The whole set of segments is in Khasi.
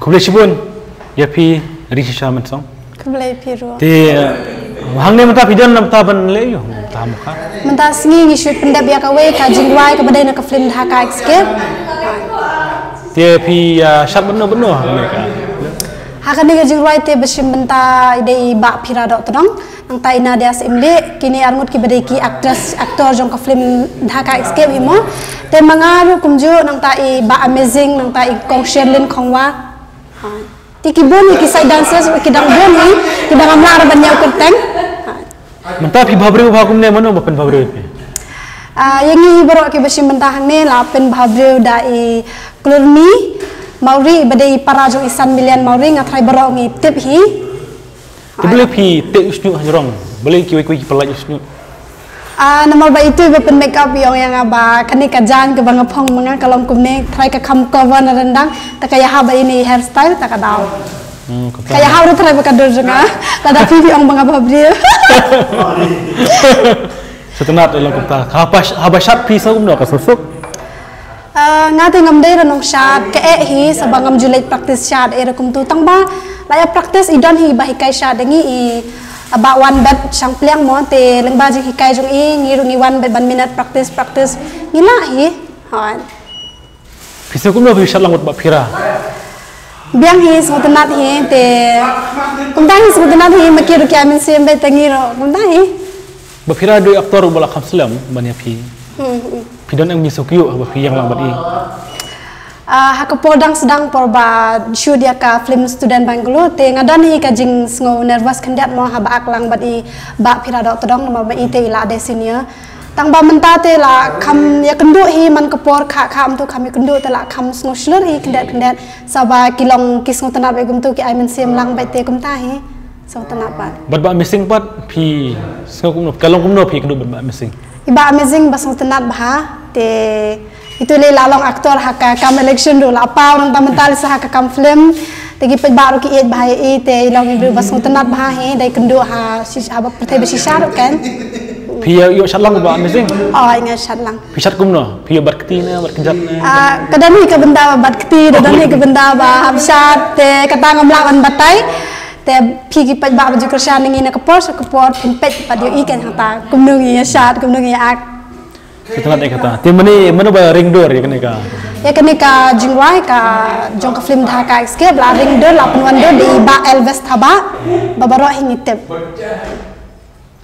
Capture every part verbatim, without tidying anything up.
Khublei shibun ïa phi Rishisha Mynsong. Khublei phi ruh. Te hangne mynta phi don namar ban leh ïa u mynta mukha. Mynta sngi ngi shu pyndep ïa kawei ka jingrwai kaba dei na ka film Dhaka Escape. Te phi ïa shad bynno bynno hangne ka. Ha kane ka jingrwai te ba shim bynta i dei i Bah Phira Dohtdong. Nangta i Nadia Syiemlieh, kine arngut kiba dei ki actress, actor jong ka film Dhaka Escape hi mo. Te ma nga ruh kumjuh, nangta i Bah Amazing, nangta i Kong Sherlyn Khongwa. Ha. Te ki bun hi ki side dancers, ki dang bun hi, ki dang amla ruh ban ïa u kyrteng. Ha. Mynta phi bhabriew bha kumne, mano ba pynbhabriew phi? Ah, ïa ngi baroh kiba shim bynta hangne la pynbhabriew da i Klurmi Mawrie ba dei para jong i San Million Mawrie, nga tharai baroh ngi tip hi. Te balei phi teh u shñiuh ha jrong? Balei kiwei kiwei ki pyllait u shñiuh? Ah, namar ba itu ba pyn make up i ong ïa nga ba kane ka jaiñ kaba nga phong ma nga ka long kumne, tharai ka kham cover na ryndang, te ka ïahap ba ine i hairstyle te ka daw. Hmm, ka ïahap ruh tharai ba ka dur jong nga. Lada phi phi ong ba nga bhabriew. Sngewtynnat ïa long kumta. Haba sh-, haba shad phi sngew kumno, ka suk suk? Ah, nga te ngam dei ruh nongshad, ka eh hi, sa ba ngam ju leit practice shad eh ruh kumtu, tang ba la ïa practice i don hi ba hikai shad ïa ngi i, ah, Bah Wanbet Shangpliang mo, te lyngba jinghikai jong i ngi ruh ngi wan beit ban minot practice practice. Ngi lah hi. Hooid. Phi sngew kumno phi shad lang bad Bah Phira? Biang hi, sngewtynnat hi, te kumta hi sngewtynnat hi, ma ki ruh ki ai mynsiem beit, te ngi ruh kumta hi. Bah Phira dei actor ba la kham slem ban ïa phi. Hmm, hmm. Phi don em jingsngewkhia haba phi ïeng lang bad i? Ah, ha ka por dang sdang por ba shoot ïa ka film Student Bangalore, te nga don hi ka jingsngew nervous khyndiat mo haba act lang bad i Bah Phira Dohtdong, namar ba i te i la dei senior. Tang ba mynta te la kham ïakynduh hi, man ka por kha kha mynta kham ïakynduh, te la kham sngew shlur hi khyndiat khyndiat. Sa ba ki long ki sngewtynnat bad kumtu, ki ai mynsiem lang bad te kumta hi. Sngewtynnat bad. Bad Bah Amazing pat phi sngew kumno, ka long kumno phi ïakynduh bad Bah Amazing? I Bah Amazing ba sngewtynnat bha, te itu lei la long actor ha ka kam election ruh la paw, nangta mynta lei sa ha ka kam film. Te ki paidbah ruh ki ïeit bha ïa i, te i long i briew ba sngewtynnat bha hi, dei kynduh ha shi-, haba pyrthei ba shisha ruh kan. Phi ïoh, ïoh shad lang Bah Amazing? Oh, nga shad lang. Phi shad kumno? Phi ïoh bat kti ne, bat kjat ne? Ah, ka don hi ka bynta ba bat kti, ka don hi ka bynta ba hap shad, te kata ngam lah ban batai. Te phi ki paidbah ba ju kyrshan ïa ngi na ka por sha ka por, phin peit bad ïohi kan hangta kumno ngi ïa shad, kumno ngi ïa act. Sngewtynnat ïa kata. Te mynne mano ba ring dur ïa kane ka? Ïa kane ka jingrwai ka jong ka film Dhaka Escape la ring dur, la pynwan dur da i Bah Elvis Thabah, ba baroh hi ngi tip.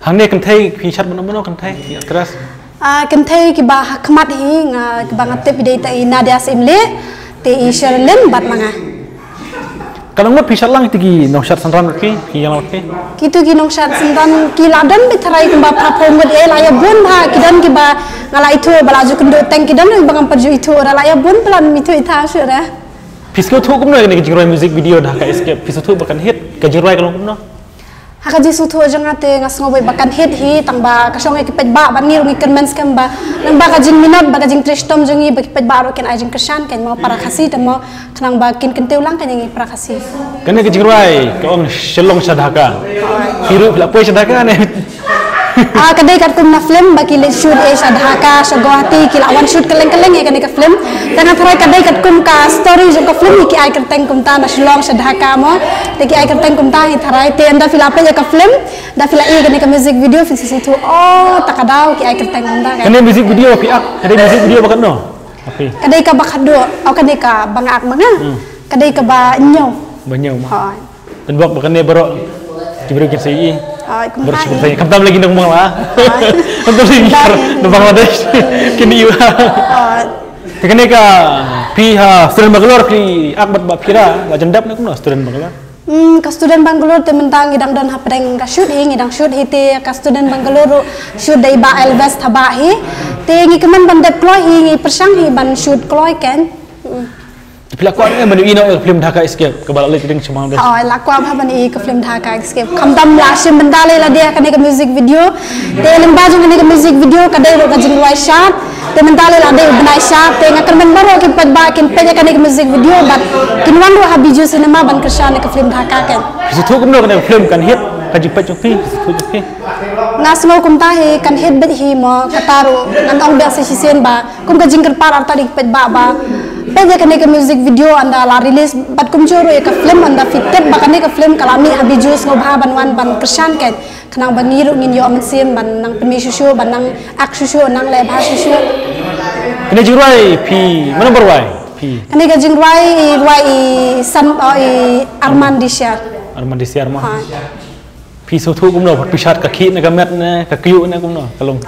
Hangne kynthei phi shad mano mano kynthei, actress? Ah, kynthei kiba ha khmat hi nga, kiba nga tip i dei ta i Nadia Syiemlieh, te i Sherlyn bad ma nga. Katno ngut phi shad lang, kito ki nongshad synran bad phi, phi ïeng lang bad phi? Kito ki nongshad synran ki la don beit tharai kumba phra phew ngut, eh, la ïa bun bha, ki don kiba nga la ithuh ba la ju kynduh teng, ki don kiba ngam pat ju ithuh, la ïa bun ba la ithuh ithuh shuh re. Phi sngewthuh kumno ïa kane ka jingrwai music video Dhaka Escape? Phi sngewthuh ba kan hit, ka jingrwai ka long kumno? Ha ka jingsngewthuh jong nga te nga sngew beit ba kan hit hi, tang ba ka shong ïa ki paidbah bad ngi ruh ngi kyrmen skhem ba lyngba ka jingminot bad ka jingtrei shitom jong ngi ba ki paidbah ruh kin ai jingkyrshan kan mo para Khasi te mo, khnang ba kin kyntiew lang kan ïa ngi para Khasi. Kane ka jingrwai ka ong Shillong sha Dhaka. Phi ruh phi la poi sha Dhaka ne? Ah, ka dei katkum na film ba ki leit shoot eh sha Dhaka, sha Guwahati, ki la wan shoot kylleng kylleng ïa kane ka film. Te nga tharai ka dei katkum ka story jong ka film hi ki ai kyrteng kumta, na Shillong sha Dhaka mo. Te ki ai kyrteng kumta hi tharai, te ynda phi la peit ïa ka film, da phi la ïohi kane ka music video phin sa sngewthuh, oh, ta ka daw ki ai kyrteng kumta kan. Kane music video phi act, kane music video ba katno? Ka dei ka ba khadduh, oh, ka dei ka ba nga act ma nga. Hmm. Ka dei ka ba hynñiew. Ba hynñiew ma. Hooid. Pynbok ba kane baroh ki briew kin sa ïohi. Hooid, kumta. Baroh ki briew kin sa ïohi. Khamtam lagi nong Bangla. Hooid. Khamtam lagi nong Bangladesh. Kin ïohi. Hooid. Te kane ka phi ha Student Bangalore phi act bad Bah Phira, la jan dep ne kumno Student Bangalore? Hmm, ka Student Bangalore te mynta ngi dang don hapdeng ka shoot hi, ngi dang shoot hi te ka Student Bangalore ruh shoot da i Bah Elvis Thabah hi. Te ngi kmen ban dep kloi hi, ngi pyrshang hi ban shoot kloi kan. Hmm. Phi la kwah ne ban ïohi noh ïa ka film Dhaka Escape kaba la leit ring sha Bangladesh? Oh, la kwah bha ban ïohi ka film Dhaka Escape. Khamtam la shim bynta lei lade ïa kane ka music video. Te lyngba jong kane ka music video ka dei ruh ka jingrwai shad. Te mynta lei la dei u bnai shad. Te nga kyrmen baroh ki paidbah kin peit ïa kane ka music video bad kin wan ruh ha Bijou Cinema ban kyrshan ïa ka film Dhaka kan. Phi sngewthuh kumno kane ka film kan hit, ka jingpeit jong phi, phi sngewthuh jong phi? Nga sngew kumta hi kan hit beit hi mo, kata ruh ngan ong biang sa shisien ba kum ka jingkyrpad artat ïa ki paidbah ba Peit ïa kane ka music video ynda la release bad kumjuh ruh ïa ka film ynda phi tip ba kane ka film ka la mih ha Bijou, sngewbha ban wan ban kyrshan keiñ. Khnang ba ngi ruh ngin ïoh mynsiem ban nang pynmih shuh shuh, ban nang act shuh shuh, nang leh bha shuh shuh. Kane jingrwai phi, mano ba rwai phi? Kane ka jingrwai i rwai i San, oh, i Arman Disiar. Arman Disiar ma. Ha. Phi sngewthuh kumno, phi shad ka khih ne ka met ne ka kyiuh ne kumno ka long?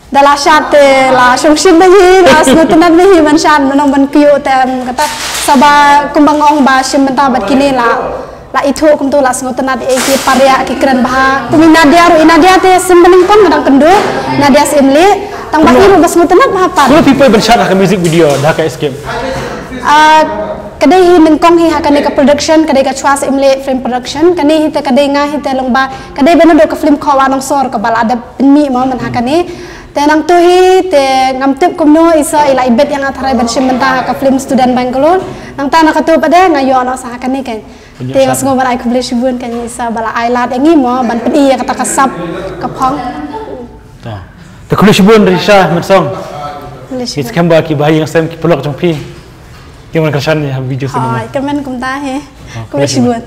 Da la shad te la shongshit na hi, la sngewtynnat na hi ban shad, nang ban kyiuh te em, kata saba kumba nga ong ba shim bynta bad kine la, la ithuh kumto, la sngewtynnat ïa ki, par ïa ki kren bha. Kum i Nadia ruh, i Nadia te sim banyngkong ka dang kynduh, Nadia Syiemlieh. Tang ba hi ruh ba sngewtynnat bha pat. Kumno phi poi ban shad ha ka music video Da Ka Escape? Ah, ka dei hi nyngkong hi ha kane ka production, ka dei ka Chwa Syiemlieh Film Production. Kane hi te ka dei nga hi te long ba ka dei ba naduh ka film Khowa Nongsor kaba la dep pynmih mo man ha kane. Te nangto hi te ngam tip kumno i Sa i la ibit ïa nga tharai ban shim bynta ha ka film Student Bangalore. Nangta na kato pat de nga ïoh noh sa ha kane keiñ. Te nga sngew ban ai khublei shibun keiñ i Sa ba la ai lad ïa ngi mo ban pyni ïa kata ka sap ka phong. To. Te khublei shibun Risha Mynsong. Khublei Ki shibun. Skhem ba ki bahaïing sem ki paralok jong phi ki wan kyrshan ïa ha Bijou Cinema. Ai, kmen kumta hi. Ah, Khublei shibun.